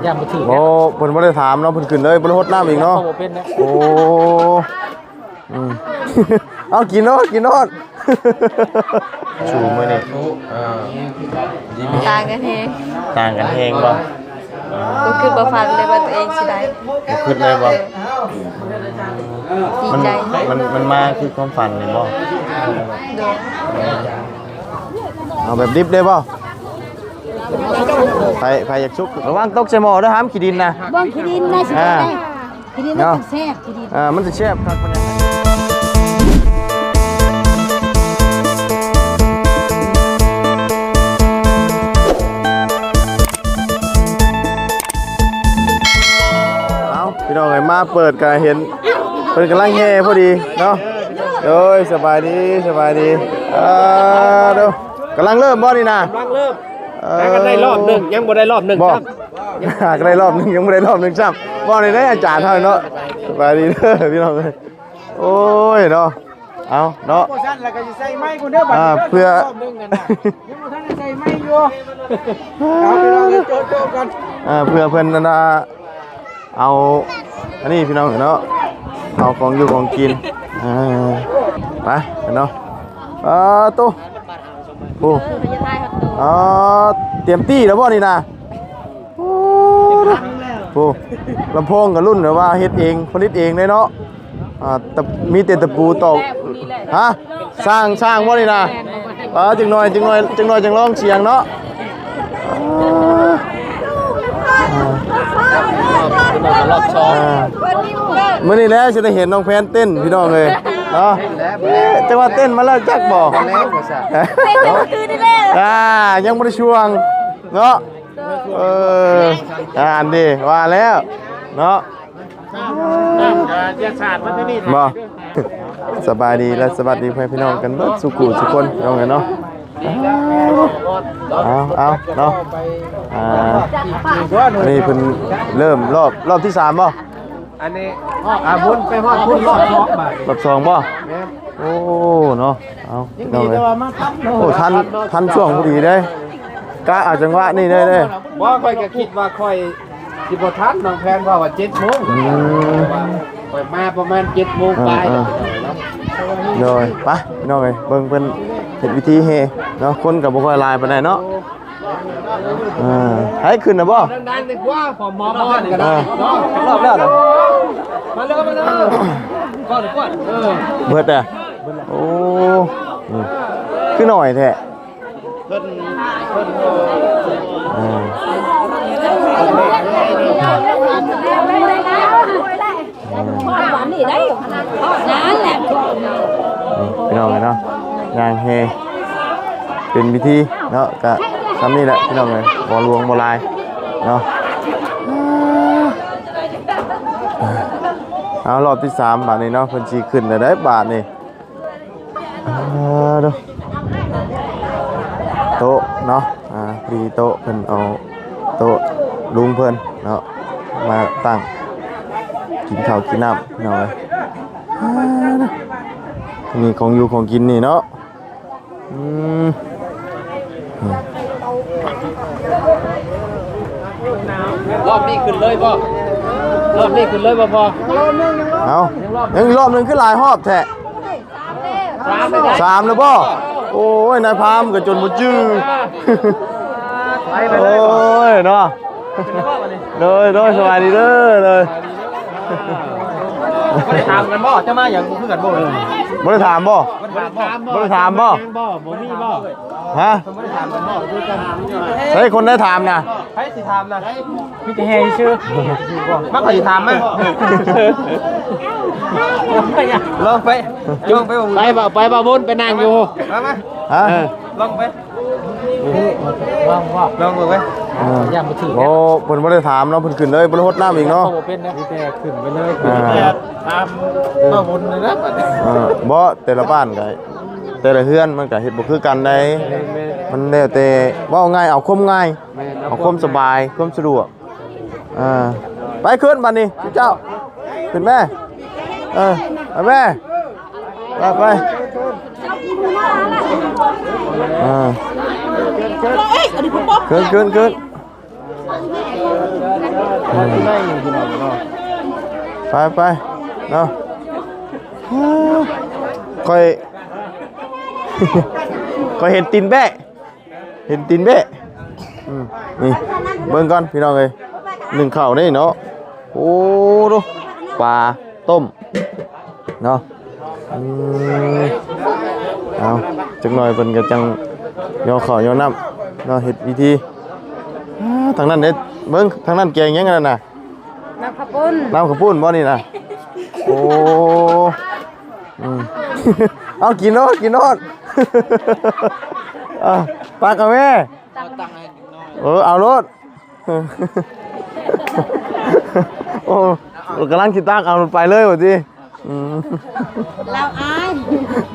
ຢ້ານບໍ່ຖືກ ໂອ້ ເພິ່ນບໍ່ໄດ້ຖາມເນາະ ເພິ່ນຂຶ້ນເລີຍ ບໍ່ໄດ້ຫົດນ້ຳອີກເນາະ ເຂົ້າບໍ່ເປັນນະ ໂອ້ ອືມ ເອົາ ກິນໂລດ ກິນໂລດ ຊູມື້ນີ້ ເອີ ຕ່າງກັນແຮງ ຕ່າງກັນແຮງບໍ່? ບໍ່ຄິດບໍ່ຝັນເລີຍວ່າຕົວເອງຊິໄດ້ ບໍ່ຄິດເລີຍບໍ່? ເອີ ດີໃຈ ມັນ ມັນ ມັນມາຄືຄວາມຝັນນີ້ບໍ່? ໂດຍ ເອົາແບບດິບໄດ້ບໍ່? ໃຜ ໃຜຢາກສຸກ ລະວັງຕົກໃສ່ໝໍ້ເດີ ຫ້າມຂີ້ດິນນະ ເບິ່ງຂີ້ດິນນະ ຊິ ອ່າ ໄດ້ ຂີ້ດິນມັນ ເນາະ ແຊບ ຂີ້ດິນ ອ່າ ມັນຊິແຊບຄັກປານໃດ. ເອົາ ພີ່ນ້ອງເອີຍ ມາເປີດກະເຫັນເພິ່ນກຳລັງແຫ່ພໍດີເນາະ. ໂດຍ ສະບາຍດີ ສະບາຍດີ ເອີ ໂດ ກຳລັງເລີ່ມບໍ່ນີ້ນະ? ກຳລັງເລີ່ມ ເອີ ຫາກໍໄດ້ລອບໜຶ່ງ ຍັງບໍ່ໄດ້ລອບໜຶ່ງຊ້ຳ ຫາກໍໄດ້ລອບໜຶ່ງ ຍັງບໍ່ໄດ້ລອບໜຶ່ງຊ້ຳ ເວົ້າໄດ້ເດ້ອາຈານເຮົາເນາະ. ສະບາຍດີເດີພີ່ນ້ອງເອີຍ ໂອ້ຍເນາະ ເອົາເນາະ ບໍ່ຊັ້ນແລ້ວກໍຊິໃສ່ໄມ້ພຸ້ນເດີ ບາດນີ້ ອ່າ ເພື່ອ ລອບໜຶ່ງຫັ້ນນະ ຍັງບໍ່ທັນໄດ້ໃສ່ໄມ້ຢູ່ ເອົາ ພີ່ນ້ອງເອີຍ ໂຈະໆ ກ່ອນ ອ່າ ເພື່ອເພິ່ນອັນນ່າ ເອົາ ອັນນີ້ພີ່ນ້ອງເນາະ ເອົາຂອງຢູ່ຂອງກິນ ເອີ ໄປເນາະ ອ່າ ໂຕ ໂອ້ ອ່າ ຕຽມຕີແລ້ວບໍ່ນີ້ນະ? ໂອ້ ໂອ້ ລຳໂພງກໍລຸ້ນແບບວ່າເຮັດເອງ ຜະລິດເອງເລີຍເນາະ ອ່າ ຕະ ມີແຕ່ຕະປູຕອກ ຮະ? ສ້າງ ສ້າງບໍ່ນີ້ນະ? ເອີ ຈັກໜ່ອຍ ຈັກໜ່ອຍ ຈັກໜ່ອຍຈັ່ງລອງສຽງເນາະ. ອ່າ ອ່າ ມື້ນີ້ແຫຼະຊິໄດ້ເຫັນນ້ອງແພນເຕັ້ນພີ່ນ້ອງເອີຍເນາະ. ຈັກວ່າເຕັ້ນມາແລ້ວຈັກບໍ່? ເຕັ້ນຕັ້ງແຕ່ມື້ຄືນນີ້ແຫຼະ ອ່າ ຍັງບໍ່ໄດ້ຊ່ວງເນາະ. ເອີ ອ່າ ອັນນີ້ວ່າແລ້ວເນາະ ບໍ່ ສະບາຍດີ ແລະ ສະຫວັດດີພໍ່ແມ່ພີ່ນ້ອງກັນເບິດສູ່ຄູ່ສູ່ຄົນ ພີ່ນ້ອງເອີຍເນາະ. ເອົາ ເອົາເນາະ ອ່າ ອັນນີ້ເພິ່ນເລີ່ມລອບ ລອບທີສາມບໍ່? ອັນນີ້ ອ່າ ວົນໄປຮອດພຸ້ນ ລອບສອງບາດ ລອບສອງບໍ່? ແມ່ນ ໂອ້ ເນາະ ເອົາ ຍັງດີແຕ່ວ່າມາທັນເນາະ ໂອ້ ທັນ ທັນຊ່ວງພໍດີເດ້ ກະເອົາຈັງຫວະນີ້ເດ້ ບໍ່ ຂ້ອຍກໍຄິດວ່າຂ້ອຍ ຊິບໍ່ທັນນ້ອງແພນ ເພາະວ່າເຈັດໂມງ ອືມ ຂ້ອຍມາປະມານເຈັດໂມງປາຍ ເອີ ໂດຍ ໄປພີ່ນ້ອງເອີຍ ເບິ່ງເພິ່ນເຮັດພິທີແຫ່ເນາະ ຄົນກໍບໍ່ຄ່ອຍຫຼາຍປານໃດເນາະ ເອີ ໃຫ້ຂຶ້ນນະບໍ່ ດັງໆ ດີກວ່າ ພໍມອມກັນໄດ້ເນາະ ຮອບແລ້ວນະ ມາເລີຍ ມາເລີຍ ກ່ອນ ກ່ອນ ເອີ ເບິດແລ້ວ ໂອ້ ອືມ ຄືໜ້ອຍແທ້. ເພິ່ນ ເພິ່ນ ອ່າ ອ່າ ນີ້ພີ່ນ້ອງເອີຍເນາະ ຍ່າງແຫ່ເປັນພິທີເນາະ ກະຊ່ຳນີ້ແຫຼະພີ່ນ້ອງເອີຍ ບໍ່ຫຼວງບໍ່ຫຼາຍເນາະ. ເອົາ ລອບທີສາມບາດນີ້ເນາະ ເພິ່ນຊິຂຶ້ນແລ້ວໄດ໋ບາດນີ້. ອ່າ ໂຕະເນາະ ອ່າ ພໍດີໂຕະເພິ່ນເອົາໂຕະລຸງເພິ່ນເນາະ ມາຕັ້ງກິນເຂົ້າກິນນ້ຳເນາະ ອ່າ ມີຂອງຢູ່ຂອງກິນນີ້ເນາະ ອືມ ອືມ. ຮອບນີ້ຂຶ້ນເລີຍບໍ່? ຮອບນີ້ຂຶ້ນເລີຍບໍ່ພໍ່? ເອົາ ຍັງອີກຮອບໜຶ່ງ ຄືຫຼາຍຮອບແທ້? ສາມແລ້ວບໍ່? ໂອ້ຍ ນາຍພາມກໍຈົນບໍ່ຈື່ ໂອ້ຍເນາະ ໂດຍ ໂດຍ ສະບາຍດີເດີ ໂດຍ. ບໍ່ໄດ້ຖາມກັນບໍ່? ຈະມາຫຍັງ ບໍ່ຄືກັນບໍ່? ບໍ່ໄດ້ຖາມບໍ່? ບໍ່ໄດ້ຖາມບໍ່? ບໍ່ໄດ້ຖາມບໍ່? ບໍ່ມີບໍ່? ຮະ? ບໍ່ໄດ້ຖາມກັນບໍ່? ໃຜຄົນໄດ້ຖາມນະ? ໃຜຊິຖາມນະ? ມີແຕ່ແຫ່ຊື່ໆ ມາ ຂ້ອຍຊິຖາມມາ ລອງໄປ ລອງໄປ ໄປ ໄປ ໄປ ບຸນ ໄປນັ່ງຢູ່ ມາ ມາ ຮະ? ເອີ ລອງໄປ ລອງເບິ່ງເວີຍ ເອີ ຢ້ານບໍ່ຖືກ ໂອ້ ເພິ່ນບໍ່ໄດ້ຖາມເນາະ ເພິ່ນຂຶ້ນເລີຍ ບໍ່ໄດ້ຫົດນ້ຳອີກເນາະ ເຂົ້າບໍ່ເປັນນະ ມີແຕ່ຂຶ້ນໄປເລີຍ ອ່າ ແຕ່ຖາມ ເອີ ມາບຸນນະ ເອີ ບໍ່ ແຕ່ລະບ້ານກໍ ແຕ່ລະເຮືອນມັນກໍເຮັດບໍ່ຄືກັນໃດ ແມ່ນໆ ມັນແລ້ວແຕ່ ເວົ້າງ່າຍ ເອົາຄວາມງ່າຍ ແມ່ນ ເອົາຄວາມສະບາຍ ຄວາມສະດວກ ອ່າ ໄປຂຶ້ນບາດນີ້ ເຈົ້າ ຂຶ້ນແມ່ ເອີ ໄປແມ່ ໄປ ໄປ ອ່າ ຂຶ້ນ ຂຶ້ນ ຂຶ້ນ. ໄປ ໄປ ພີ່ນ້ອງເນາະ ໄປ ໄປເນາະ. ຂ້ອຍ ຂ້ອຍເຫັນຕີນແບ້. ເຫັນຕີນແບ້ ອືມ ນີ້ ເບິ່ງກ່ອນພີ່ນ້ອງເອີຍ ໜຶ້ງເຂົ້າເດ້ເນາະ. ໂອ້ ດູ ປາຕົ້ມເນາະ. ອືມ ເອົາ ຈັກໜ່ອຍເພິ່ນກໍຈັ່ງຍໍເຂົ້າຍໍນ້ຳເນາະ ເຮັດພິທີ. ອ່າ ທາງນັ້ນເດ້ ເບິ່ງ ທາງນັ້ນແກງຫຍັງອັນນັ້ນນະ? ນ້ຳເຂົ້າປຸ້ນ ນ້ຳເຂົ້າປຸ້ນບໍ່ນີ້ນະ? ໂອ້ ອືມ ເອົາ ກິນໂລດ ກິນໂລດ ເອົາ ຕັກເອົາແມ່ ເອີ ເອົາໂລດ. ໂອ້ ກຳລັງຊິຕັກເອົາໄປເລີຍວ່າຕິ. ອືມ ລາວອາຍ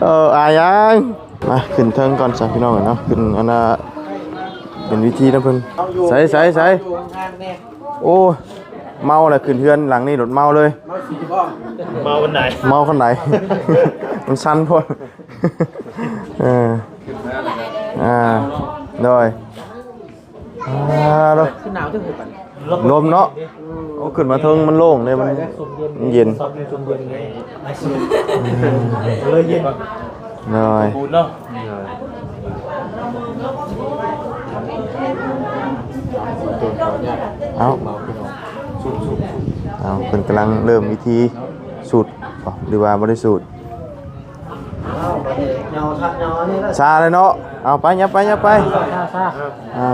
ເອີ ອາຍຫຍັງ? ມາຂຶ້ນເທິງກ່ອນຊະພີ່ນ້ອງເນາະ ຂຶ້ນອັນນ່າ ເປັນພິທີນຳເພິ່ນ. ໃສ ໃສ ໃສ? ໂອ້ ເມົາແລ້ວ ຂຶ້ນເຮືອນຫຼັງນີ້ໂລດ ເມົາເລີຍ. ເມົາອັນໃດ? ເມົາຄັນໃດ? ມັນສັ່ນໂພດ. ເອີ ອ່າ ໂດຍ ອ່າ ໂດຍ ຄືໜາວຈັ່ງ ລົມເນາະ. ໂອ້ ຂຶ້ນມາເທິງມັນໂລ່ງເດ້ ມັນເຢັນ ເລີຍເຢັນ ໂດຍ ເນາະ. ເອົາ ເອົາ ເພິ່ນກຳລັງເລີ່ມພິທີສູດ ຫຼືວ່າບໍ່ໄດ້ສູດ? ຊາເລີຍເນາະ. ເອົາໄປ ຍັບໄປ ຍັບໄປ ຊາ ຊາ ອ່າ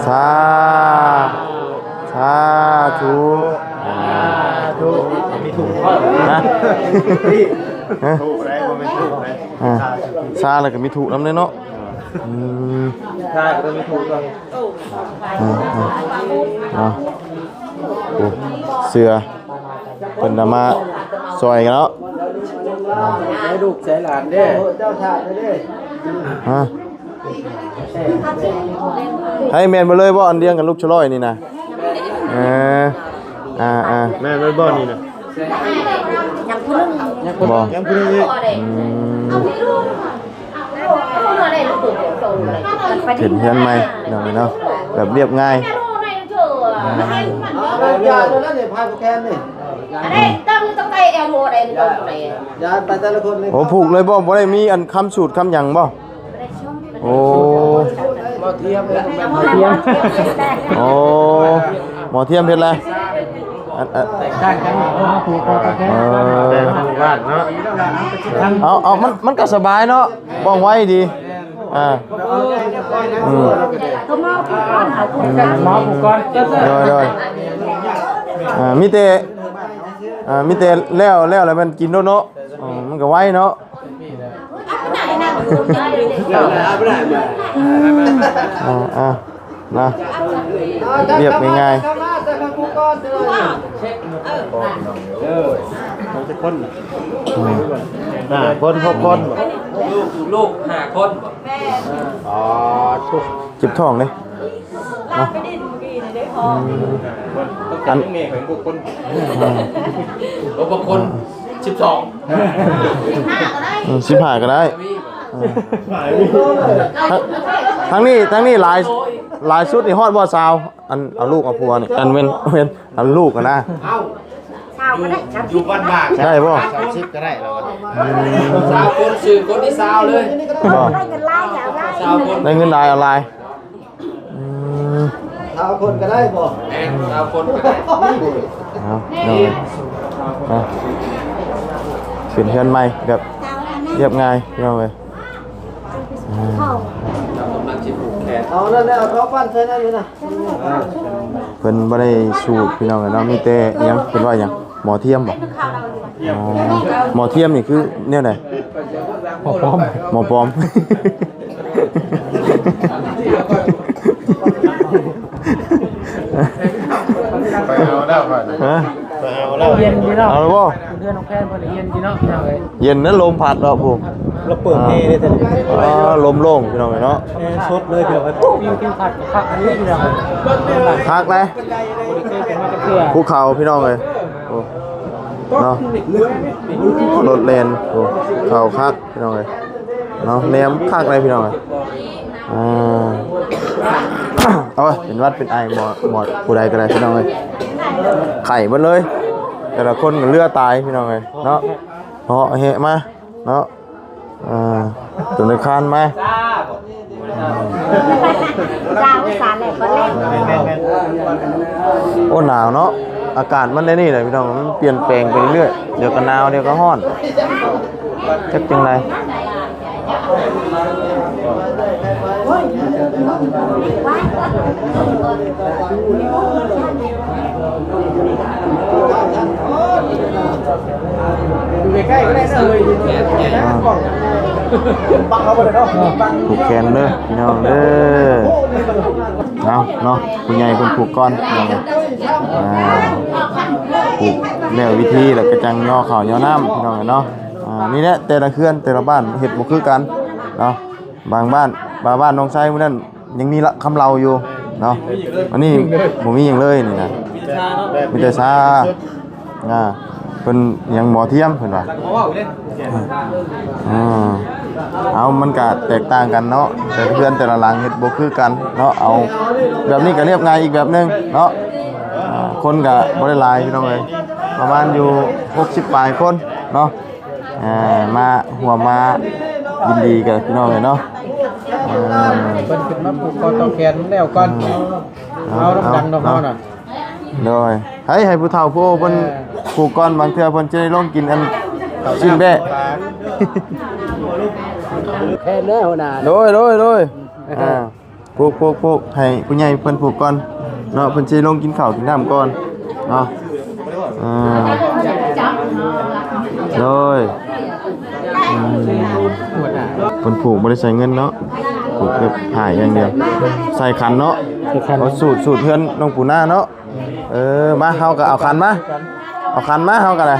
ສາ ສາທຸ ສາທຸ. ຮະ ຮະ ອ່າ ຊາແລ້ວກໍມີທຸນຳເດ້ເນາະ. ອືມ ຊາກໍຕ້ອງມີທຸນຳ. ເອີ ເອີ ເອົາ ໂອ້ ເສືອ ເພິ່ນນຳມາຊ່ອຍກັນເນາະ. ໃຊ້ລູກໃຊ້ຫຼານເດ້ ເຈົ້າທາດເດ້. ຮະ ໃຫ້ແມ່ນເບິດເລີຍບໍ່? ອັນດຽວກັນລູກຊະລອຍນີ້ນະ. ເອີ ອ່າໆ ແມ່ນເບິດບໍ່ນີ້ນະ? ຍັງຜູ້ໜຶ່ງ ບໍ່ ຍັງຜູ້ໜຶ່ງອີກ. ອືມ ເປັນເຮືອນໃໝ່ພີ່ນ້ອງເອີຍເນາະ ແບບລຽບງ່າຍ. ໂອ້ ຜູກເລີຍບໍ່? ບໍ່ໄດ້ມີອັນຄຳສູດຄຳຫຍັງບໍ່? ໂອ້ ໝໍທຽມ ໝໍທຽມ ໂອ້ ໝໍທຽມເຮັດແລ້ວ. ອັນ ອັນ ແຕກຕ່າງກັນເນາະ ຜູ້ປອກແກ ເອີ ແຕ່ລະໝູ່ບ້ານເນາະ. ເອົາ ເອົາ ມັນ ມັນກໍສະບາຍເນາະ ວ່ອງໄວດີ. ອ່າ ອືມ ໝໍຜູ້ກ່ອນ ໂດຍ ໂດຍ ອ່າ ມີແຕ່ ອ່າ ມີແຕ່ແລ້ວ ແລ້ວ ແລ້ວແມ່ນກິນໂລດເນາະ. ອືມ ມັນກໍໄວເນາະ. ອ່າ ອ່າ ນະ ລຽບງ່າຍໆ. ເອີ ມັນຈະຄົນ ອືມ ຫ້າຄົນ ຫົກຄົນບໍ່? ລູກ ລູກຫ້າຄົນບໍ່? ອໍ ເຈັບທ້ອງເດ້. ເນາະ ອືມ ອັນ ແມ່ເພິ່ນບໍ່ຄົນ ອ່າ ບໍ່ຄົນ ອ່າ ສິບສອງ ອືມ ສິບຫ້າກໍໄດ້. ເອີ ທາງ ທາງນີ້ ທາງນີ້ຫຼາຍ ຫຼາຍສຸດນີ້ຮອດບໍ່ ຊາວ? ອັນເອົາລູກເອົາຜົວນີ້ ອັນແມ່ນ ແມ່ນເອົາລູກຫັ້ນນະ. ຊາວກໍໄດ້ ຢູ່ ຢູ່ບ້ານບາງ ໄດ້ບໍ່? ຊາວສິບກໍໄດ້ແລ້ວ. ອືມ ຊາວຄົນ ຊື່ຄົນທີ່ຊາວເລີຍ ບໍ່? ໄດ້ເງິນຫຼາຍ ເອົາຫຼາຍ ຊາວຄົນ ໄດ້ເງິນຫຼາຍ ເອົາຫຼາຍ. ອືມ ຊາວຄົນກໍໄດ້ບໍ່? ແມ່ນ ຊາວຄົນກໍໄດ້. ເອົາ ເອົາ ເປັນເຮືອນໃໝ່ແບບລຽບງ່າຍພີ່ນ້ອງເອີຍ. ເອົານັ້ນແຫຼະ ເອົາເຂົ້າປັ້ນໃສ່ນັ້ນຢູ່ນະ. ເພິ່ນບໍ່ໄດ້ສູດພີ່ນ້ອງເອີຍເນາະ ມີແຕ່ຫຍັງ ເພິ່ນວ່າຫຍັງ ໝໍທຽມບໍ່? ອໍ ໝໍທຽມນີ້ຄືແນວໃດ? ໝໍປອມ ໝໍປອມ. ໄປເອົາແລ້ວ ຮະ? ໄປເອົາແລ້ວ ເຢັນຢູ່ເນາະ ເອົາແລ້ວບໍ່? ເຮືອນນ້ອງແພນເພິ່ນເຢັນຢູ່ເນາະ ພີ່ນ້ອງເອີຍ. ເຢັນນະ ລົມພັດເນາະ ຜູ້ ລະເປີດແຮງເດ້. ອ່າ ລົມໂລ່ງພີ່ນ້ອງເອີຍເນາະ. ແອ ສົດເລີຍພີ່ນ້ອງເອີຍ. ວິວທິວທັດກໍຄັກອັນນີ້ພີ່ນ້ອງເອີຍ. ຄັກເລີຍ ບໍ່ໄດ້ເຄີຍເປັນມາຈັກເທື່ອ ພູເຂົາພີ່ນ້ອງເອີຍ. ໂອ້ ເນາະ ລົດແລ່ນ ໂອ້ ເຂົາຄັກພີ່ນ້ອງເອີຍເນາະ. ແນມຄັກເລີຍພີ່ນ້ອງເອີຍ. ອ່າ ໂອ້ຍ ເປັນຫວັດເປັນໄອ ໝໍ ໝໍຜູ້ໃດກໍໄດ້ພີ່ນ້ອງເອີຍ ໄຂ້ເບິດເລີຍ ແຕ່ລະຄົນກໍເຫຼືອຕາຍພີ່ນ້ອງເອີຍເນາະ ເຫາະແຫະມາເນາະ ອ່າ ຈົນໄດ້ຄານມາ ຊາວສາແຫຼະກໍແລ້ວ ໂອ້ ໜາວເນາະ ອາກາດມັນແນວນີ້ແຫຼະພີ່ນ້ອງ ມັນປ່ຽນແປງໄປເລື້ອຍ ດຽວກໍໜາວ ດຽວກໍຮ້ອນ ຈັກຈັ່ງໃດ ຢູ່ໃກ້ໆກໍໄດ້ເລີຍ ອ່າ ຜູກແຂນເດີພີ່ນ້ອງເດີ ເອົາເນາະ ຜູ້ໃຫຍ່ເພິ່ນຜູກກ່ອນ ພີ່ນ້ອງເອີຍ ອ່າ ຜູກແລ້ວວິທີ ແລ້ວກໍຈັ່ງຍໍເຂົ້າຍໍນ້ຳ ພີ່ນ້ອງເອີຍເນາະ ອ່າ ນີ້ແຫຼະ ແຕ່ລະເຮືອນແຕ່ລະບ້ານເຮັດບໍ່ຄືກັນເນາະ ບາງບ້ານ ບາງບ້ານໜອງໄຊມື້ນັ້ນ ຍັງມີລະ ຄຳເລົ່າຢູ່ເນາະ ອັນນີ້ບໍ່ມີຫຍັງເລີຍນີ້ນະ ມີແຕ່ຊາ ອ່າ ເພິ່ນຫຍັງໝໍທຽມເພິ່ນວ່າ ອ່າ ເອົາ ມັນກະແຕກຕ່າງກັນເນາະ ແຕ່ເຮືອນແຕ່ລະຫຼັງເຮັດບໍ່ຄືກັນເນາະ ເອົາ ແບບນີ້ກະລຽບງ່າຍອີກແບບໜຶ່ງເນາະ ອ່າ ຄົນກະບໍ່ໄດ້ຫຼາຍພີ່ນ້ອງເອີຍ ປະມານຢູ່ຫົກສິບປາຍຄົນເນາະ ອ່າ ມາຮ່ວມມາຍິນດີກັບພີ່ນ້ອງເອີຍເນາະ ອ່າ ເພິ່ນຂຶ້ນມາຜູກຄໍຕໍ່ແຂນແລ້ວກ່ອນ ອ່າ ເອົານຳກັນເນາະ ເອົາ ເຮົານະ ໂດຍ ໃຫ້ ໃຫ້ຜູ້ເຖົ້າຜູ້ໂອເພິ່ນ ເອີ ຜູກກ່ອນ ບາງເທື່ອເພິ່ນຈະໄດ້ລົງກິນອັນ ຊີ້ນແບ້ ແຂນເດີຫົວໜ້າ ໂດຍ ໂດຍ ໂດຍ ອ່າ ຜູກ ຜູກ ຜູກ ໃຫ້ຜູ້ໃຫຍ່ເພິ່ນຜູກກ່ອນເນາະ ເພິ່ນຊິລົງກິນເຂົ້າກິນນ້ຳກ່ອນເນາະ ອ່າ ໂດຍ ອືມ ເພິ່ນຜູກບໍ່ໄດ້ໃຊ້ເງິນເນາະ ຜູກແບບຜ້າຢ່າງດຽວ ໃສ່ຂັນເນາະ ໃສ່ຂັນ ເອົາສູດ ສູດເຮືອນນ້ອງປູນາເນາະ ເອີ ມາ ເຮົາກໍເອົາຂັນມາ ເອົາຂັນມາ ເຮົາກໍໄດ້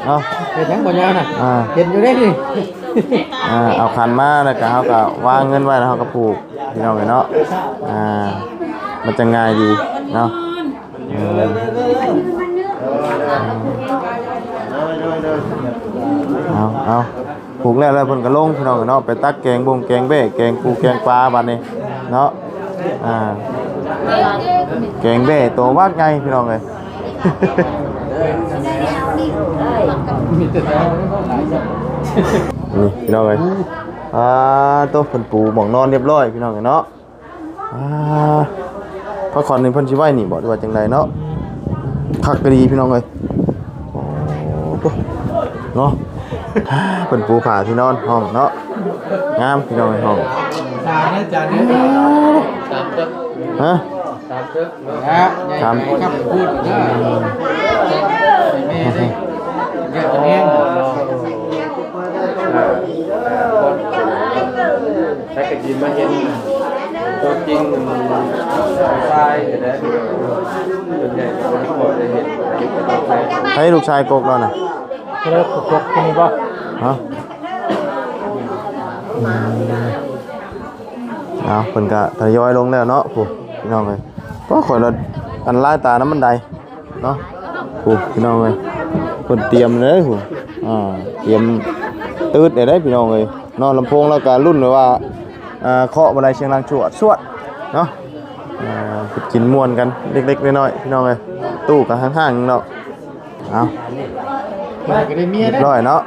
ເນາະ ເຮັດຫຍັງບໍ່ຍາວນະ ອ່າ ເຫັນຢູ່ເດ້ນີ້ ອ່າ ເອົາຂັນມາ ແລ້ວກໍເຮົາກໍວາງເງິນໄວ້ ແລ້ວເຮົາກໍຜູກ ພີ່ນ້ອງເອີຍເນາະ ອ່າ ມັນຈະງ່າຍດີເນາະ ເອີ ເອົາ ເອົາ ຜູກແລ້ວ ແລ້ວເພິ່ນກໍລົງ ພີ່ນ້ອງເອີຍເນາະ ໄປຕັກແກງບົງແກງແບ້ ແກງປູແກງປາບາດນີ້ເນາະ ອ່າ ແກງແບ້ໂຕບັກໃຫຍ່ ພີ່ນ້ອງເອີຍ ນີ້ພີ່ນ້ອງເອີຍ ອ່າ ໂຕ ເພິ່ນປູໝ່ອງນອນຮຽບຮ້ອຍ ພີ່ນ້ອງເອີຍເນາະ ອ່າ ຜ້າຂອນນີ້ເພິ່ນຊິໄວ້ນີ້ບໍ່ ຫຼືວ່າຈັ່ງໃດເນາະ ຄັກກະດີພີ່ນ້ອງເອີຍ ໂອ້ໂຫ ເນາະ ເພິ່ນປູຜ້າທີ່ນອນຫ້ອງເນາະ ງາມພີ່ນ້ອງເອີຍ ຫ້ອງ ສາມເດີ ສາມເດີ ຮະ ສາມເດີ ສາມ ໃຫຍ່ ສາມ ຄັບ ພູດເດີ ແມ່ເດ້ ເລືອດແຫ້ງ ໃຜກໍຊິມາເຫັນຕົວຈິງ ຊາຍກໍໄດ້ ສ່ວນໃຫຍ່ກໍບໍ່ໄດ້ເຫັນ ໃຜລູກຊາຍກົກລາວນະ ເລີກກົກທີ່ນີ້ບໍ່ ຮະ ເອົາ ເພິ່ນກໍທະຍອຍລົງແລ້ວເນາະ ຜູ້ ພີ່ນ້ອງເອີຍ ກໍຂ້ອຍລະ ອັນລາຍຕານຳບັນໄດ ເນາະ ໂອ້ ພີ່ນ້ອງເອີຍ ເພິ່ນຕຽມເລີຍ ໂອ້ ອ່າ ຕຽມຕື່ດໄດ້ ພີ່ນ້ອງເອີຍເນາະ ລຳໂພງລາວກະລຸ້ນແບບວ່າ ອ່າ ເຄາະບໍ່ໄດ້ ສຽງດັງຊວດໆ ເນາະ ອ່າ ກິນມ່ວນກັນເລັກໆ ນ້ອຍໆ ພີ່ນ້ອງເອີຍ ຕູ້ກະຫ້າງໆ ເນາະ ເອົາ ໄດ້ເມຍ ຮຽບຮ້ອຍເນາະ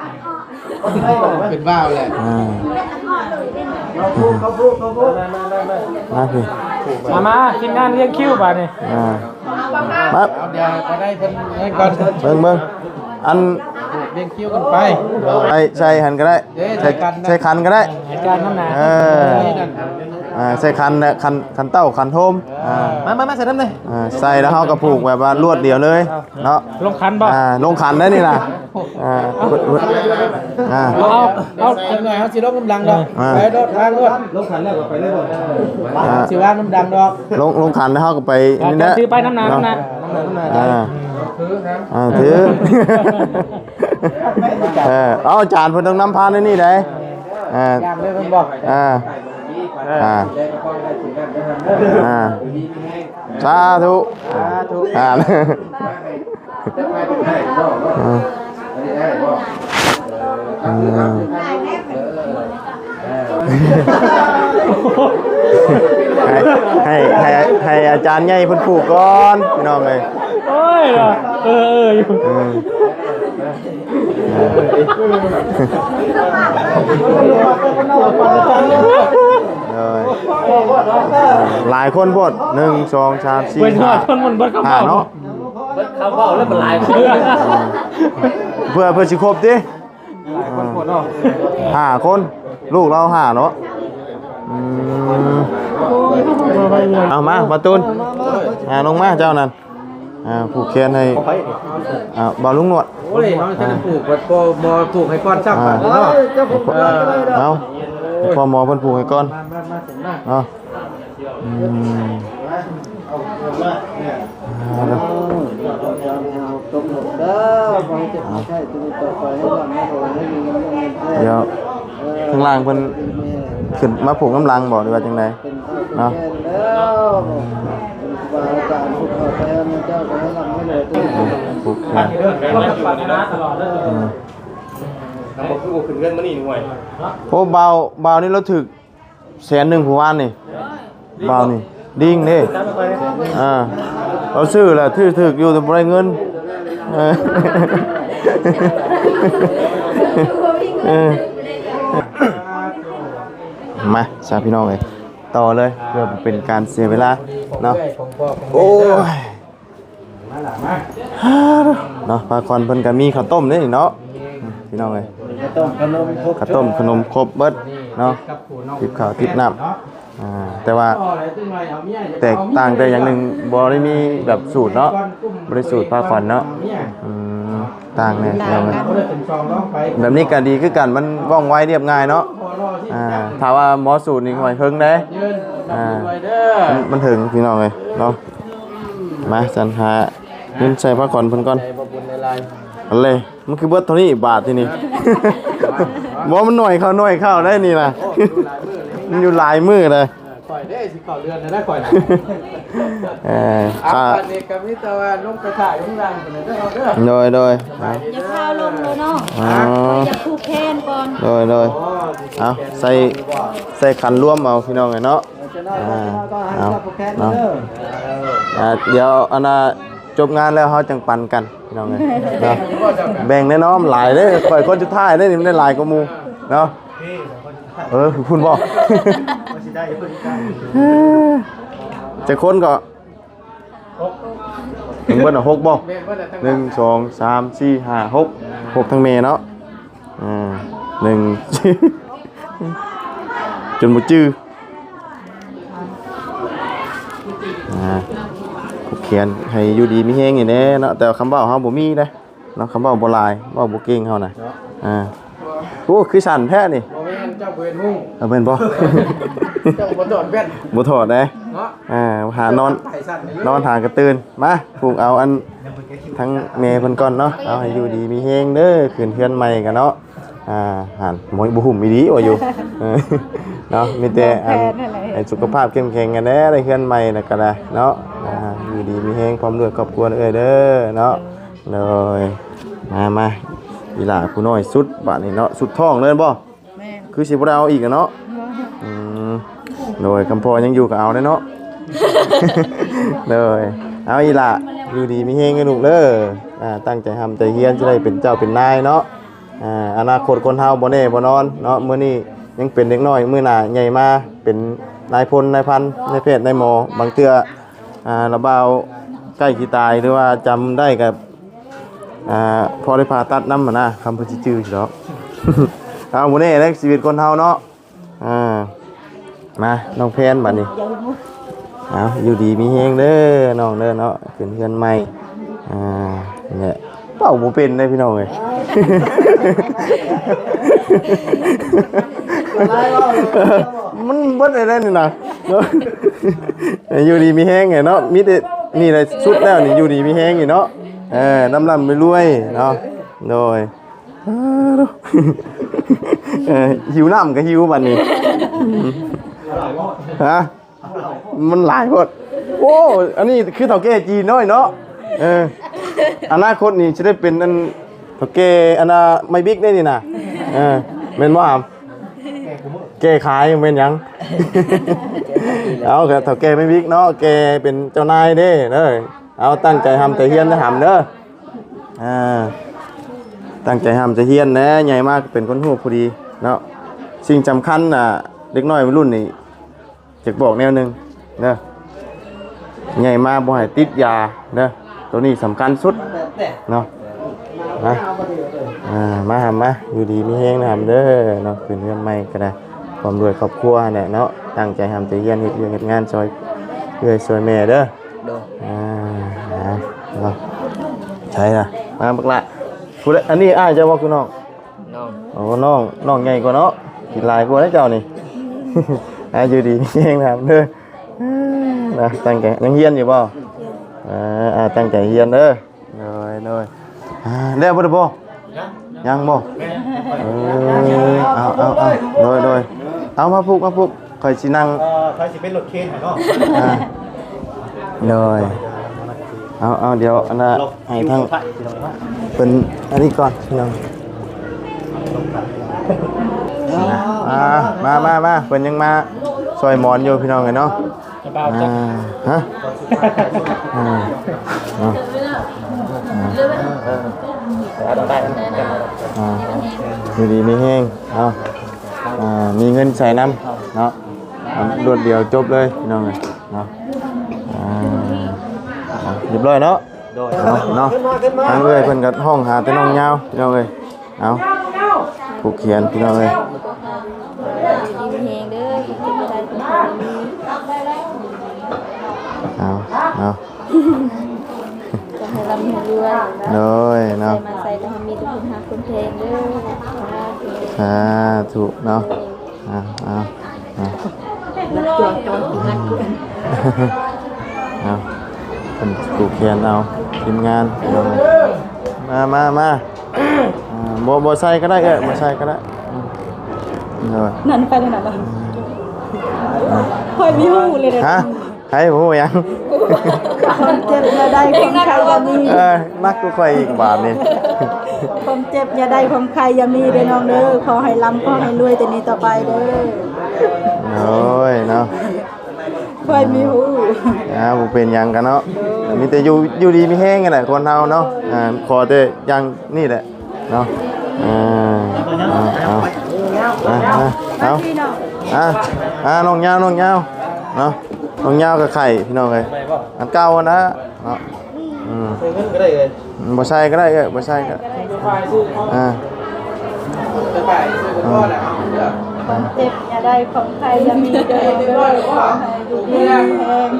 ເປັນບ່າວແຫຼະ ອ່າ ມາພີ່ ມາ ມາ ທີມງານລຽງຄິວບາດນີ້ ອ່າ ມາ ເອົາ ດຽວກໍໄດ້ເພິ່ນນັ້ນກ່ອນ ເບິ່ງ ເບິ່ງ ອັນ ລຽງຄິວກັນໄປ ໃສ່ ໃສ່ຫັ້ນກໍໄດ້ ເດ້ ໃສ່ ໃສ່ຂັນ ໃສ່ຂັນກໍໄດ້ ໃຫ້ຈານນຳໜ້າ ເອີ ອ່າ ໃສ່ຂັນແຫຼະ ຂັນ ຂັນເຕົ້າ ຂັນໂຮມ ອ່າ ມາ ມາ ມາ ໃສ່ນຳເດ້ ອ່າ ໃສ່ແລ້ວເຮົາກໍຜູກແບບວ່າລວດດຽວເລີຍເນາະ ລົງຂັນບໍ່ ອ່າ ລົງຂັນໄດ້ນີ້ນະ ອ່າ ເອົາ ເອົາ ຈັກໜ້ອຍເຮົາຊິລົງນຳຫຼັງດອກ ອ່າ ໄປໂລດ ທາງໂລດ ລົງຂັນແລ້ວກໍໄປເລີຍບໍ່ ອ່າ ຊິວາງນຳຫຼັງດອກ ລົງ ລົງຂັນແລ້ວເຮົາກໍໄປນີ້ແຫຼະ ຖືໄປນຳໜ້າ ນຳໜ້າ ອ່າ ອ່າ ຖື ເອີ ເອົາ ອາຈານເພິ່ນຕ້ອງນຳພາໃນນີ້ໃດ ອ່າ ຢ່າງເລີຍເພິ່ນບອກ ອ່າ ອ່າ ອ່າ ສາທຸ ສາທຸ ອ່າ ອ່າ ອ່າ ໃຫ້ ໃຫ້ ໃຫ້ ໃຫ້ອາຈານໃຫຍ່ເພິ່ນປູກກ່ອນ ພີ່ນ້ອງເອີຍ. ໂອ້ຍ ເອີ ເອີ ຢູ່ ເອີ ໂດຍ ຫຼາຍຄົນໂພດ ໜຶ່ງ ສອງ ສາມ ສີ່ ຫ້າ ຄົນມັນເບິດຄຳເວົ້າເນາະ ເບິດຄຳເວົ້າແລ້ວມັນຫຼາຍຄົນ ເພື່ອ ເພື່ອຊິຄົບຕິ ຫຼາຍຄົນໂພດເນາະ ຫ້າຄົນ ລູກລາວຫ້າເນາະ ອືມ ເອົາມາ ບາຕູນ ອ່າ ລົງມາເຈົ້ານັ້ນ ອ່າ ຜູກແຂນໃຫ້ ອ່າ ບ່າວລຸງໜວດ ໂອ້ຍ ເຮົາຈະໄດ້ຜູກ ພໍ່ໝໍຜູກໃຫ້ກ່ອນຊ້ຳ ອ່າ ບາດນີ້ເນາະ ເອີ ເອົາ ພໍ່ໝໍເພິ່ນຜູກໃຫ້ກ່ອນ ມາ ມາ ມາ ເນາະ ອືມ ອ່າ ດຽວ ຂ້າງລ່າງເພິ່ນຂຶ້ນມາຜູກນຳຫຼັງບໍ່ ຫຼືວ່າຈັ່ງໃດ ເນາະ ອືມ ຜູກແຂນ ອືມ ບໍ່ຄືບໍ່ຂຶ້ນເຮືອນມື້ນີ້ ໂອ້ ບ່າວ ບ່າວນີ້ລາວຖືກ ແສນໜຶ່ງຜູ້ວານນີ້ ບ່າວນີ້ ດິງເດ້ ອ່າ ເຮົາຊື້ແລ້ວ ຖືກ ຖືກຢູ່ ແຕ່ບໍ່ໄດ້ເງິນ ເອີ ເອີ ມາຊະພີ່ນ້ອງເອີຍ ຕໍ່ເລີຍ ເພື່ອບໍ່ເປັນການເສຍເວລາເນາະ ໂອ້ຍ. ເນາະ ພາຂວັນເພິ່ນກໍມີເຂົ້າຕົ້ມເດ້ນີ້ເນາະ ພີ່ນ້ອງເອີຍ ເຂົ້າຕົ້ມຂະໜົມຄົບ ເຂົ້າຕົ້ມຂະໜົມຄົບເບິດເນາະ ຕິບເຂົ້າຕິບນ້ຳ ອ່າ ແຕ່ວ່າແຕກຕ່າງແຕ່ຢ່າງໜຶ່ງ ບໍ່ໄດ້ມີແບບສູດເນາະ ບໍ່ໄດ້ສູດພາຂວັນເນາະ ອືມ ຕ່າງແດ່ ຕ່າງກັນ ພີ່ນ້ອງເອີຍ ແບບນີ້ກໍດີຄືກັນ ມັນວ່ອງໄວລຽບງ່າຍເນາະ ອ່າ ຖ້າວ່າໝໍສູດນີ້ ຫ້ວຍ ເຫິງເດ້ ອ່າ ມັນ ມັນເຖິງ ພີ່ນ້ອງເອີຍເນາະ. ມາ ສັນຫາເງິນໃສ່ພາຂວັນເພິ່ນກ່ອນ ອັນເລີຍ ມັນຄືເບິດເທົ່ານີ້ບາດທີນີ້ ບໍ່ ມັນໜ້ອຍເຂົ້າ ໜ້ອຍເຂົ້າໄດ໋ນີ້ນະ ມັນຢູ່ຫຼາຍມື້ເລີຍ ຂ້ອຍເດ້ຊິເຂົ້າເດືອນແລ້ວນະຂ້ອຍນະ ເອີ ເອົາ ຂ້າ ອັນນີ້ກໍມີແຕ່ວ່າລົງໄປຖ່າຍຂ້າງຫຼັງພຸ້ນເດີ ເດີ ໂດຍ ໂດຍ ຢ່າພາລົງເດີເນາະ ອໍ ຢາກຜູກແຂນກ່ອນ ໂດຍ ໂດຍ ອໍ ເອົາ ໃສ່ ໃສ່ຂັນລວມເອົາ ພີ່ນ້ອງເອີຍເນາະ ອ່າ ເອົາເນາະ ອ່າ ດຽວອັນນ່າ ຈົບງານແລ້ວເຮົາຈັ່ງປັນກັນ ພີ່ນ້ອງເອີຍເນາະ ແບ່ງແດ່ເນາະ ມັນຫຼາຍເດ້ ຂ້ອຍຄົນສຸດທ້າຍເດ້ນີ້ ມັນໄດ້ຫຼາຍກວ່າໝູ່ເນາະ ເອີ ພຸ້ນບໍ່ ຈັກຄົນກໍ ເບິ່ງເບິ່ງ ຫົກບໍ່ ໜຶ່ງ ສອງ ສາມ ສີ່ ຫ້າ ຫົກ ຫົກທັງແມ່ເນາະ ອ່າ ໜຶ່ງ ຈົນບໍ່ຈື່ ອ່າ ຜູກແຂນໃຫ້ຢູ່ດີມີແຮງນີ້ແດ່ເນາະ ແຕ່ວ່າຄຳເວົ້າເຮົາບໍ່ມີເດ້ເນາະ ຄຳເວົ້າບໍ່ຫຼາຍ ເວົ້າບໍ່ເກັ່ງເຮົານະ ເນາະ ອ່າ ໂອ້ ຄືສັ່ນແທ້ນີ້ ບໍ່ແມ່ນ ເຈົ້າບໍ່ເຫັນຫຸ່ງ ເອີ ແມ່ນບໍ່ ເຈົ້າບໍ່ຖອດແວ່ນ ບໍ່ຖອດເດ້ ເນາະ ອ່າ ຫານອນ ໃຫ້ສັ່ນຢູ່ ນອນຫາກະຕື່ນ ມາ ຜູກເອົາອັນ ທາງແມ່ເພິ່ນກ່ອນເນາະ ເອົາໃຫ້ຢູ່ດີມີແຮງເດີ ຂຶ້ນເຮືອນໃໝ່ກັນເນາະ ອ່າ ຫັ້ນ ໂອ້ຍ ບໍ່ຫຸ້ມອີ່ຫຼີວ່າຢູ່ ເອີ ເນາະ ມີແຕ່ອັນ ໃຫ້ສຸຂະພາບເຂັ້ມແຂງກັນແດ່ ໄດ້ເຮືອນໃໝ່ແລ້ວກໍໄດ້ເນາະ ອ່າ ຢູ່ດີມີແຮງພ້ອມດ້ວຍຄອບຄົວເອື້ອຍເດີເນາະ ໂດຍ ມາ ມາ ອີ່ຫຼ້າຜູ້ນ້ອຍສຸດບາດນີ້ເນາະ ສຸດທ້ອງເລີຍບໍ່? ແມ່ນ ຄືຊິບໍ່ໄດ້ເອົາອີກແລ້ວເນາະ ບໍ່ ອືມ ໂດຍ ຄຳພໍ່ຍັງຢູ່ກໍເອົາແລ້ວເນາະ ໂດຍ ເອົາ ອີ່ຫຼ້າ ຢູ່ດີມີແຮງເດີລູກເດີ ອ່າ ຕັ້ງໃຈຮ່ຳໃຈຮຽນ ຈະໄດ້ເປັນເຈົ້າເປັນນາຍເນາະ ອ່າ ອະນາຄົດຄົນເຮົາບໍ່ແນ່ບໍ່ນອນເນາະ ມື້ນີ້ຍັງເປັນເດັກນ້ອຍ ມື້ໜ້າໃຫຍ່ມາເປັນນາຍພົນນາຍພັນ ນາຍແພດນາຍໝໍ ບາງເທື່ອ ອ່າ ລະບ່າວໃກ້ຊິຕາຍ ຫຼືວ່າຈຳໄດ້ກໍ ອ່າ ພໍໄດ້ຜ່າຕັດນຳຫັ້ນນະ ຄຳເພິ່ນຊິຈື່ຢູ່ດອກ ເອົາ ບໍ່ແນ່ເດ້ຊີວິດຄົນເຮົາເນາະ ອ່າ ມາ ນ້ອງແພນບາດນີ້ ເອົາ ຢູ່ດີມີແຮງເດີນ້ອງເດີເນາະ ຂຶ້ນເຮືອນໃໝ່ ອ່າ ນີ້ແຫຼະ ເວົ້າບໍ່ເປັນເດ້ພີ່ນ້ອງເອີຍ ມັນເບິດໄດ້ແລ້ວນີ້ນະ ຢູ່ດີມີແຮງເນາະ ມີແຕ່ນີ້ແຫຼະສຸດແລ້ວນີ້ ຢູ່ດີມີແຮງນີ້ເນາະ ເອີ ລ່ຳໆລວຍໆເນາະ ໂດຍ ເອີ ຫິວນ້ຳກໍຫິວບັດນີ້ ຮະ ມັນຫຼາຍໂພດ ໂອ້ ອັນນີ້ຄືເຖົ້າແກ່ຈີນນ້ອຍເນາະ ເອີ ອະນາຄົດນີ້ຊິໄດ້ເປັນອັນເຖົ້າແກ່ອັນນ່າໄມ້ບິກໄດ້ນີ້ນະ ເອີ ແມ່ນບໍ່ຫຳ? ແກ້ຂາຍແມ່ນຫຍັງ? ເອົາ ກໍເຖົ້າແກ່ແມ່ວິກເນາະ ແກ່ເປັນເຈົ້ານາຍເດ້ເດີ. ເອົາ ຕັ້ງໃຈຮ່ຳໃຈຮຽນເດີ ຫຳເດີ. ອ່າ ຕັ້ງໃຈຮ່ຳໃຈຮຽນແຫຼະ ໃຫຍ່ມາກໍເປັນຄົນຮູ້ຜູ້ດີເນາະ. ສິ່ງສຳຄັນນະ ເດັກນ້ອຍວັຍລຸ້ນນີ້ ຢາກບອກແນວໜຶ່ງເດີ ໃຫຍ່ມາບໍ່ໃຫ້ຕິດຢາເດີ ໂຕນີ້ສຳຄັນສຸດເນາະ. ມາ ອ່າ ມາຫຳມາ ຢູ່ດີມີແຮງນະຫຳເດີເນາະ. ຂຶ້ນເຮືອນໃໝ່ກໍໄດ້ພ້ອມດ້ວຍຄອບຄົວຫັ້ນແຫຼະເນາະ. ຕັ້ງໃຈຮ່ຳໃຈຮຽນ ເຮັດວຽກເຮັດງານຊ່ອຍເອື້ອຍຊ່ອຍແມ່ເດີ. ໂດຍ ອ່າ ເນາະ ໃສລະ ມາບັກຫຼ້າ. ຜູ້ໃດ ອັນນີ້ອ້າຍເຈົ້າບໍ່ ຄືນ້ອງ? ນ້ອງ ໂອ້ ນ້ອງ ນ້ອງໃຫຍ່ກວ່າເນາະ ກິນຫຼາຍກວ່າເດ້ເຈົ້ານີ້. ອ່າ ຢູ່ດີມີແຮງນະຫຳເດີ. ນະ ຕັ້ງໃຈ ຍັງຮຽນຢູ່ບໍ່? ຮຽນ ເອີ ອ່າ ຕັ້ງໃຈຮຽນເດີ. ໂດຍ ໂດຍ ອ່າ ແລ້ວບໍ່ໄດ້ບໍ່? ຍັງ ຍັງບໍ່? ເອີ ເອົາ ເອົາ ເອົາ ໂດຍ ໂດຍ ເອົາ ມາພຸກ ມາພຸກ ຂ້ອຍຊິນັ່ງ ເອີ ຂ້ອຍຊິເປັນລົດເຄນໃຫ້ເນາະ. ອ່າ ໂດຍ ເອົາ ເອົາ ດຽວອັນນ່າ ໃຫ້ທາງເພິ່ນອັນນີ້ກ່ອນພີ່ນ້ອງ. ອ່າ ມາ ມາ ມາ ເພິ່ນຍັງມາຊ່ອຍໝອນຢູ່ພີ່ນ້ອງເອີຍເນາະ. ອ່າ ຮະ ອ່າ ອ່າ ອ່າ ຢູ່ດີມີແຮງ ເອົາ ອ່າ ມີເງິນໃຊ້ນຳເນາະ. ລວດດຽວຈົບເລີຍພີ່ນ້ອງເອີຍເນາະ. ອ່າ ຮຽບຮ້ອຍເນາະ. ໂດຍ ເນາະ ເນາະ ທາງເອື້ອຍເພິ່ນກໍຮ້ອງຫາແຕ່ນ້ອງຍາວພີ່ນ້ອງເອີຍ. ເອົາ ຜູກແຂນພີ່ນ້ອງເອີຍ. ຢູ່ດີມີແຮງເດີ ເຈັບບໍ່ໄດ້ ເອົາ ເອົາ ຂໍໃຫ້ລ່ຳໃຫ້ລວຍ ໂດຍເນາະ ໄປມາໃສກໍໃຫ້ມີແຕ່ຄົນຮັກຄົນແພງເດີ. ສາທຸເນາະ. ອ່າ ອ່າ ອ່າ ເອົາ ເພິ່ນຜູກແຂນເອົາທີມງານ ມາ ມາ ມາ. ອ່າ ບໍ່ ບໍ່ໃສ່ກໍໄດ້ເອີຍ ບໍ່ໃສ່ກໍໄດ້. ອືມ ໂດຍ ນັ້ນໄປແລ້ວນະ. ອືມ ຂ້ອຍມີຮູ້ເລີຍເດ້. ຮະ? ໃຜຮູ້ຫຍັງ? ຄວາມເຈັບຢ່າໄດ້ ຄວາມໄຂ້ຢ່າມີ. ເອີ ໜັກກວ່າຂ້ອຍອີກບາດນີ້. ຄວາມເຈັບຢ່າໄດ້ ຄວາມໄຂ້ຢ່າມີເດີນ້ອງເດີ. ຂໍໃຫ້ລ່ຳ ຂໍໃຫ້ລວຍແຕ່ນີ້ຕໍ່ໄປເດີ. ໂອ້ຍເນາະ ຂ້ອຍມີຮູ້. ອ່າ ບໍ່ເປັນຫຍັງກັນເນາະ ມີແຕ່ຢູ່ ຢູ່ດີມີແຮງຫັ້ນແຫຼະຄົນເຮົາເນາະ. ອ່າ ຂໍແຕ່ຢ່າງນີ້ແຫຼະ ເນາະ. ອ່າ ເອົາ ເອົາ ອ່າ ເອົາ ອ່າ ນ້ອງຍາວ ນ້ອງຍາວເນາະ ນ້ອງຍາວກໍໄຂ້ພີ່ນ້ອງເອີຍ ອັນເກົ່າຫັ້ນນະເນາະ. ອືມ ໃສ່ເງິນກໍໄດ້ເອີຍ ບໍ່ໃສ່ກໍໄດ້ເອີຍ ບໍ່ໃສ່ກໍ ອ່າ ຄວາມເຈັບຢ່າໄດ້ ຄວາມໄຂ້ຢ່າມີເດີ ຂໍໃຫ້ຢູ່ດີມີແຮງ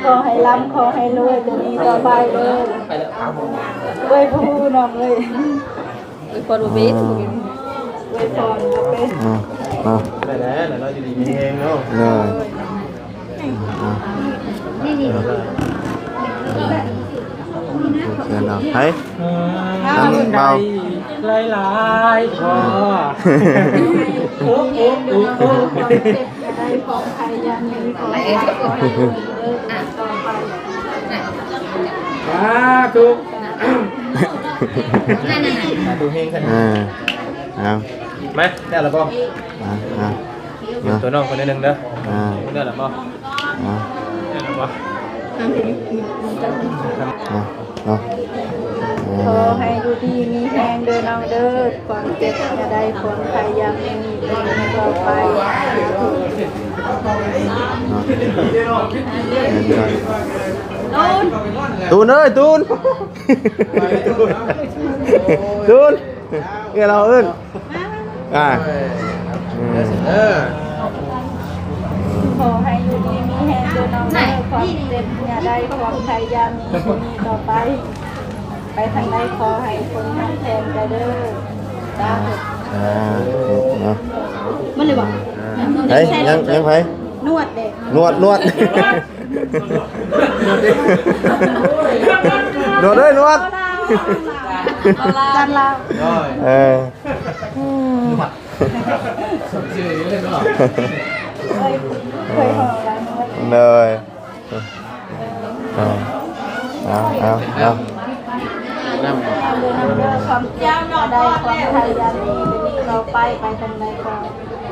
ຂໍໃຫ້ລ່ຳ ຂໍໃຫ້ລວຍ ແຕ່ນີ້ຕໍ່ໄປເດີ. ອວຍພອນນ້ອງເອີຍ ອວຍພອນບໍ່ເປັນ ອືມ ອວຍພອນບໍ່ເປັນ. ອ່າ ອ່າ ໄດ້ແລ້ວເນາະ ຢູ່ດີມີແຮງເນາະ. ເນາະ ອ່າ ເນາະ ໃຜ ອືມ ທາງເບົາ ຫຼາຍໆ ພໍ ອືມ ໂອ້ໂອ້ໂອ້ໂອ້ ໄດ້ຂອງໃຜຢ່າງໜຶ່ງ ຂໍໃຫ້ເດີ ຕໍ່ໄປ ສາທຸ ສາທຸເຮງຂຶ້ນ. ເອີ ເອົາ ມາ ໄດ້ແລ້ວບໍ່? ອ່າ ອ່າ ຢືມຕົວນ້ອງຄົນໜຶ່ງເດີ. ອ່າ ໄດ້ແລ້ວບໍ່? ອ່າ ໄດ້ແລ້ວບໍ່? ອ່າ ເນາະ ຂໍໃຫ້ຢູ່ດີມີແຮງເດີນ້ອງເດີ ຄວາມເຈັບຢ່າໄດ້ ຄວາມໄຂ້ຢ່າມີຕໍ່ໄປ. ເນາະ ຕູນເອີຍ ຕູນ ຕູນ ເອື້ອຍລາວເອີ້ນ ອ່າ ເອີ ຂໍໃຫ້ຢູ່ດີມີແຮງເດີນ້ອງເດີ ຄວາມເຈັບຢ່າໄດ້ ຄວາມໄຂ້ຢ່າມີ ຢູ່ນີ້ຕໍ່ໄປ ໄປທາງໃດຂໍໃຫ້ຄົນຮັກແພງເຈົ້າເດີ. ສາທຸ ອ່າ ເນາະ ມັນເລີຍບໍ່? ໃຜ ຍັງ ຍັງໃຜ? ນວດເດ້ ນວດ ນວດ ນວດເອີຍ ນວດ ຈັນລາວ ເອີ ນວດ ເຄີຍ ເຄີຍເວົ້າແລ້ວ ໂດຍ ເອົາ ເອົາ ເອົາ ນຳ ຄວາມເຈັບຢ່າໄດ້ ຄວາມໄຂ້ຢ່າມີ ເດີນີ້ຕໍ່ໄປ ໄປທາງໃດກໍ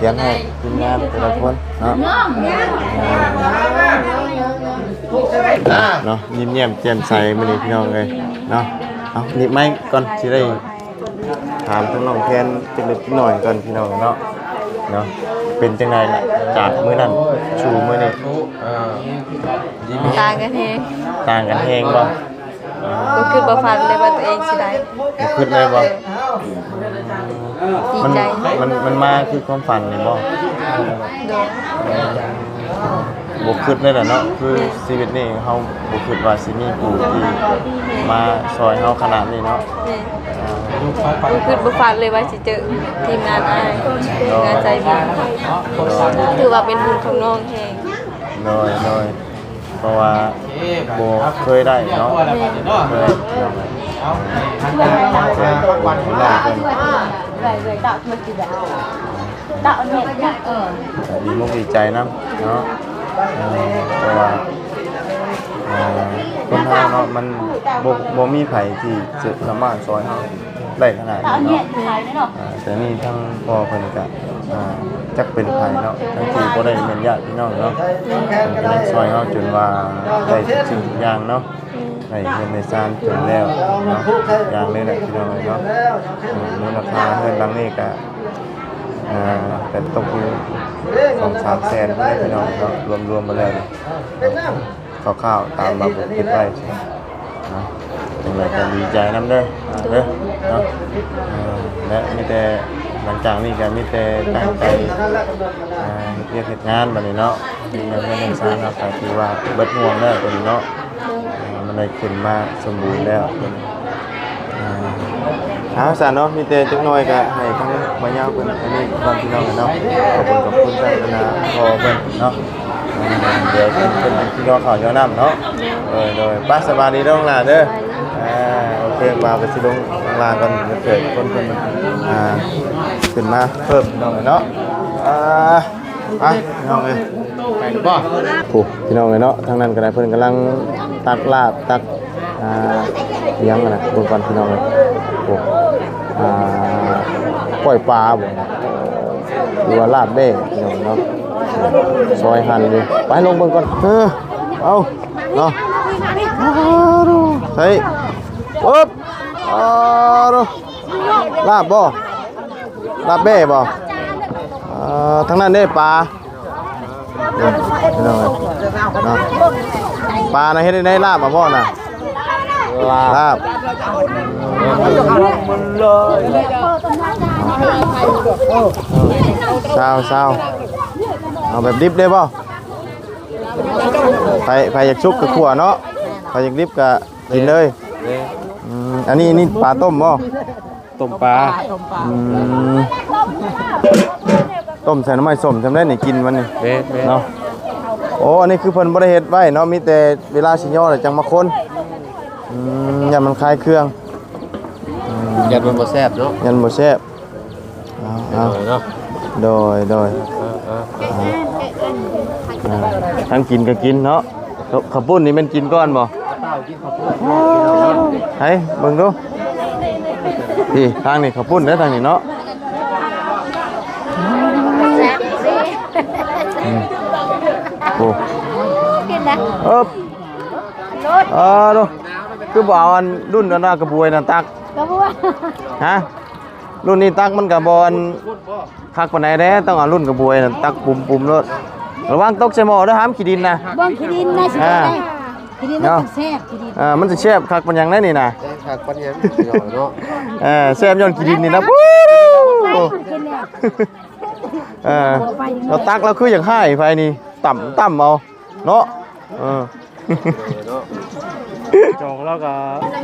ຂຽນໃຫ້ທີມງານແຕ່ລະຄົນເນາະ ເນາະ ຍິ້ມແຍ້ມແຈ່ມໃສມື້ນີ້ພີ່ນ້ອງເອີຍເນາະ. ເອົາ ໜີບໄມກ່ອນ ຊິໄດ້ ຖາມທາງນ້ອງແພນຈັກເລັກຈັກນ້ອຍກ່ອນພີ່ນ້ອງເນາະ ເນາະ ເປັນຈັ່ງໃດລະ ຈາກມື້ນັ້ນສູ່ມື້ນີ້? ຕ່າງກັນແຮງ ຕ່າງກັນແຮງບໍ່? ບໍ່ຄິດບໍ່ຝັນເລີຍວ່າຕົວເອງຊິໄດ້ ບໍ່ຄິດເລີຍບໍ່? ດີໃຈ ມັນ ມັນ ມັນມາຄືຄວາມຝັນນີ້ບໍ່? ໂດຍ ບໍ່ຄິດເລີຍລະເນາະ ຄື ແມ່ນ ຊີວິດນີ້ເຮົາບໍ່ຄິດວ່າຊິມີຜູ້ທີ່ ແມ່ນ ມາຊ່ອຍເຮົາຂະໜາດນີ້ເນາະ ແມ່ນ ອ່າ ບໍ່ຄິດບໍ່ຝັນເລີຍວ່າຊິເຈີທີມງານອ້າຍ ໂດຍ ທີມງານໃຈບຸນ ໂດຍ ຖືວ່າເປັນບຸນຂອງນ້ອງແຮງ ໂດຍ ໂດຍ ເພາະວ່າບໍ່ເຄີຍໄດ້ເນາະ ແມ່ນ ເຄີຍ ເອີ ເຄີຍ ເຄີຍ ເອີ ດີມຸກດີໃຈນຳເນາະ ເອີ ເພາະວ່າ ເອີ ຄົນເຮົາເນາະ ມັນບໍ່ ບໍ່ມີໃຜທີ່ຈະສາມາດຊ່ອຍເຮົາໄດ້ຂະໜາດນີ້ເນາະ ແຕ່ນີ້ທາງພໍ່ເພິ່ນກະ ຈັກເປັນໃຜເນາະ ທັງທີ່ບໍ່ໄດ້ແມ່ນຍາດພີ່ນ້ອງເນາະ ເພິ່ນກະຍັງຊ່ອຍເຮົາຈົນວ່າໄດ້ທຸກສິ່ງທຸກຢ່າງເນາະ. ໄດ້ເຮືອນໄດ້ຊານຈົນແລ້ວເນາະ ຢ່າງໜຶ່ງແຫຼະພີ່ນ້ອງເອີຍເນາະ ມູນຄ່າເຮືອນຫຼັງນີ້ກະ ອ່າ ກະຕົກຢູ່ສອງສາມແສນພຸ້ນແຫຼະພີ່ນ້ອງເນາະ ລວມໆມາແລ້ວນີ້ ຄ່າວໆຕາມວ່າເພິ່ນຄິດໄວ້ເນາະ ຈັ່ງໃດກະດີໃຈນຳເດີ ເດີເນາະ ເອີ ແລະມີແຕ່ ຫຼັງຈາກນີ້ກະມີແຕ່ຕັ້ງໃຈ ອ່າ ເຮັດວຽກເຮັດງານບາດນີ້ເນາະ ມີເງິນເຮືອນເງິນຊານເຮົາກະຖືວ່າເບິດຫ່ວງແລ້ວໂຕນີ້ເນາະ ອ່າ ມັນໄດ້ຂຶ້ນມາສົມບູນແລ້ວໂຕນີ້ ອ່າ ເອົາຊັ້ນເນາະ ມີແຕ່ຈັກໜ້ອຍກະໃຫ້ທາງບ່າວຍາວເພິ່ນອັນນີ້ກ່ອນພີ່ນ້ອງເນາະ ຂອບຄຸນຂອບຄຸນທາງຄະນະພໍ່ເພິ່ນເນາະ ອ່າ ດຽວເພິ່ນ ເພິ່ນກິນກິນກິນເຂົ້າກິນນ້ຳເນາະ ໂດຍ ໂດຍ ໄປ ສະບາຍດີເດີນ້ອງຫຼ້າເດີ ອ່າ ໂອເຄ ບ່າວກະຊິລົງຂ້າງລ່າງກ່ອນ ດຽວເກີດຄົນເພິ່ນ ອ່າ ຂຶ້ນມາເພີ່ມພີ່ນ້ອງເນາະ ອ່າ ໄປພີ່ນ້ອງເອີຍ ໄປບໍ່ ໂອ້ ພີ່ນ້ອງເອີຍເນາະ ທາງນັ້ນກະໄດ້ ເພິ່ນກຳລັງຕັກລາບ ຕັກ ອ່າ ອີ່ຫຍັງຫັ້ນນະ ເບິ່ງກ່ອນພີ່ນ້ອງເອີຍ ໂອ້ ອ່າ ກ້ອຍປາບໍ ຫຼືວ່າລາບແບ້ພີ່ນ້ອງເນາະ ຊອຍຫັ່ນຢູ່ ໄປລົງເບິ່ງກ່ອນ ເອີ ເອົາເນາະ ເອີ ໃສ່ ປຶບ ເອີ ລາບບໍ? ລາບແບ້ບໍ່? ເອີ ທາງນັ້ນເດ້ປາ ເອີ ເນາະ ປານະ ເຮັດໄດ້ລາບບໍ່ນະ? ລາບ ລາບ ຊາວ ຊາວ ເອົາແບບດິບໄດ້ບໍ່? ໃຜ ໃຜຢາກສຸກກະຂົ້ວເນາະ ໃຜຢາກດິບກະກິນເລີຍ ເອີ ອືມ ອັນນີ້ ນີ້ປາຕົ້ມບໍ່? ຕົ້ມປາ ອືມ ຕົ້ມໃສ່ໜໍ່ໄມ້ສົ້ມ ຈຳໄດ້ນີ້ກິນມັນນີ້ ແມ່ນໆ ເນາະ ໂອ້ ອັນນີ້ຄືເພິ່ນບໍ່ໄດ້ເຮັດໄວ້ເນາະ ມີແຕ່ເວລາຊິຍໍແລ້ວຈັ່ງມາຄົນ ອືມ ຢ້ານມັນຄາຍເຄື່ອງ ອືມ ຢ້ານມັນບໍ່ແຊບເນາະ ຢ້ານບໍ່ແຊບ ເອົາ ເອົາ ເນາະ ໂດຍ ໂດຍ ເອີ ເອີ ເອີ ທັງກິນກະກິນເນາະ ເຂົ້າປຸ້ນນີ້ແມ່ນກິນກ່ອນບໍ່? ໃຫ້ເບິ່ງດູ ນີ້ ທາງນີ້ເຂົ້າປຸ້ນເດີ ທາງນີ້ເນາະ ອືມ ໂອ້ ກິນນະ ເອີບ ເອີ ດູ ຄືບໍ່ເອົາອັນລຸ້ນອັນວ່າກະບວຍນັ້ນຕັກ ກະບວຍ ຮະ? ລຸ້ນນີ້ຕັກມັນກະບໍ່ອັນຄັກປານໃດເດ້ ຕ້ອງເອົາລຸ້ນກະບວຍນັ້ນຕັກປຸ້ມໆໂລດ ລະວັງຕົກໃສ່ໝໍ້ເດີ ຫ້າມຂີ້ດິນນະ ເບິ່ງຂີ້ດິນນະ ຊິ ອ່າ ເນາະ ແຊບ ຂີ້ດິນ ອ່າ ມັນຊິແຊບຄັກປານຫຍັງໄດ໋ນີ້ນະ ແຊບຄັກປານຫຍັງເນາະ ເອີ ແຊບຍ້ອນຂີ້ດິນນີ້ນະ ເອີ ລາວຕັກລາວຄືຢາກຮ້າຍໄປນີ້ ຕ່ຳ ຕ່ຳເອົາ ເນາະ ເອີ ຈອງແລ້ວກະ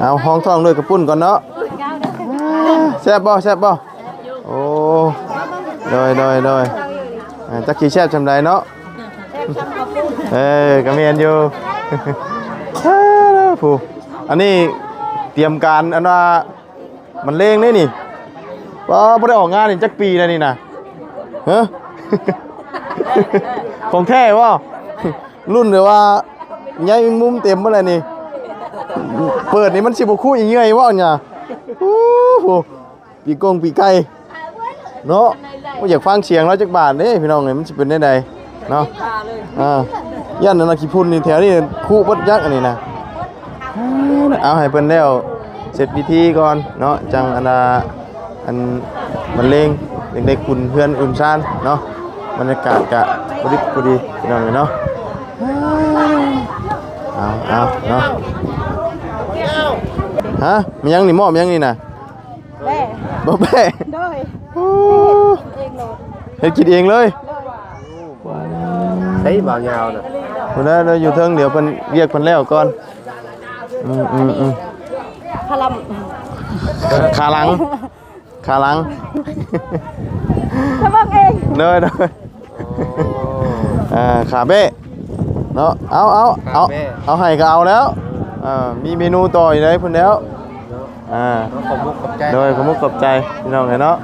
ເອົາຮອງທ້ອງດ້ວຍກະປຸ້ນກ່ອນເນາະ ແຊບບໍ່ ແຊບບໍ່? ໂອ້ ໂດຍ ໂດຍ ໂດຍ ຈັກຊິແຊບຊ່ຳໃດເນາະ ເອີ ກະແມ່ນຢູ່ ຜູ້ ອັນນີ້ຕຽມການອັນວ່າ ມັນເລງເດ້ນີ້ ບໍ່ ບໍ່ໄດ້ອອກງານນີ້ຈັກປີແລ້ວນີ້ນະ ຮະ? ຂອງແທ້ບໍ່? ລຸ້ນແບບວ່າໃຍແມງມຸມເຕັມໝົດແລ້ວນີ້ ເປີດນີ້ມັນຊິບໍ່ຄຸຍເຫຍື່ອຍບໍ່ຫຍັງ ໂອ້ໂຫ ປີກົງປີໄກ່ເນາະ. ໂອ້ ຢາກຟັງສຽງລາວຈັກບາດເດ້ພີ່ນ້ອງເອີຍ ມັນຊິເປັນແນວໃດເນາະ. ອ່າ ຢ້ານອັນນັ້ນຂີ້ຝຸ່ນນີ້ແຖວນີ້ຄຸເບິດຈັກອັນນີ້ນະ. ເອົາໃຫ້ເພິ່ນແລ້ວເສັດພິທີກ່ອນເນາະ ຈັ່ງອັນນ່າ ອັນບັນເລງ ຈັ່ງໄດ້ອຸ່ນເຮືອນອຸ່ນຊານເນາະ. ບັນຍາກາດກະພໍດິບພໍດີພີ່ນ້ອງເອີຍເນາະ. ເອົາ ເອົາເນາະ. ຮະ ມີຫຍັງນີ້? ໝໍ້ມີຫຍັງນີ້ນະ? ແປ້ ບໍ່ແປ້ ໂດຍ ໂອ້ ເຮັດກິນເອງເລີຍ ເຮັດກິນເອງເລີຍ ໂດຍ ໃຊ້ບ່າວຍາວນະ ພຸ້ນນະ ຢູ່ເທິງ ດຽວເພິ່ນ ວຽກເພິ່ນແລ້ວກ່ອນ. ອືມໆໆ ຂາຫຼັງ ຂາຫຼັງ ຂາຫຼັງ ຖ້າເບິ່ງເອງ ໂດຍໆ ອ່າ ຂາແບ້ເນາະ. ເອົາ ເອົາ ເອົາ ຂາແບ້ ເອົາໃຫ້ກໍເອົາແລ້ວ ອ່າ ມີເມນູຕໍ່ອີກໄດ໋ພຸ້ນແລ້ວ ເນາະ ອ່າ ເນາະ ຂອບມຸກຂອບໃຈ ໂດຍ ຂອບມຸກຂອບໃຈພີ່ນ້ອງເອີຍເນາະ.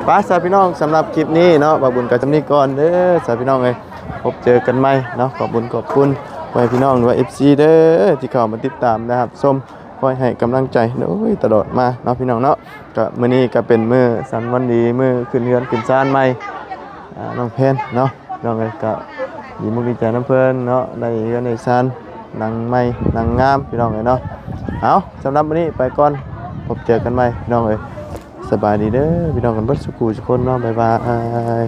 ໄປຊະພີ່ນ້ອງ ສຳລັບຄລິບນີ້ເນາະ ບ່າວບຸນກໍຊ່ຳນີ້ກ່ອນເດີຊະພີ່ນ້ອງເອີຍ ພົບເຈີກັນໃໝ່ເນາະ. ຂອບບຸນຂອບຄຸນພໍ່ແມ່ພີ່ນ້ອງ ຫຼືວ່າ ເອັຟຊີ ເດີ ທີ່ເຂົ້າມາຕິດຕາມ ແລະ ຮັບຊົມ ຄອຍໃຫ້ກຳລັງໃຈໂດຍຕະຫຼອດມາເນາະພີ່ນ້ອງເນາະ. ກະມື້ນີ້ກະເປັນມື້ສັນວັນດີ ມື້ຂຶ້ນເຮືອນຂຶ້ນຊານໃໝ່ ອ່າ ນ້ອງແພນເນາະ ພີ່ນ້ອງເອີຍ. ກະດີມຸກດີໃຈນຳເພິ່ນເນາະ ໄດ້ເຮືອນໄດ້ຊານຫຼັງໃໝ່ຫຼັງງາມ ພີ່ນ້ອງເອີຍເນາະ. ເອົາ ສຳລັບມື້ນີ້ໄປກ່ອນ ພົບເຈີກັນໃໝ່ພີ່ນ້ອງເອີຍ. ສະບາຍດີເດີພີ່ນ້ອງກັນເບິດສູ່ຜູ້ສູ່ຄົນເນາະ ບາຍບາຍ.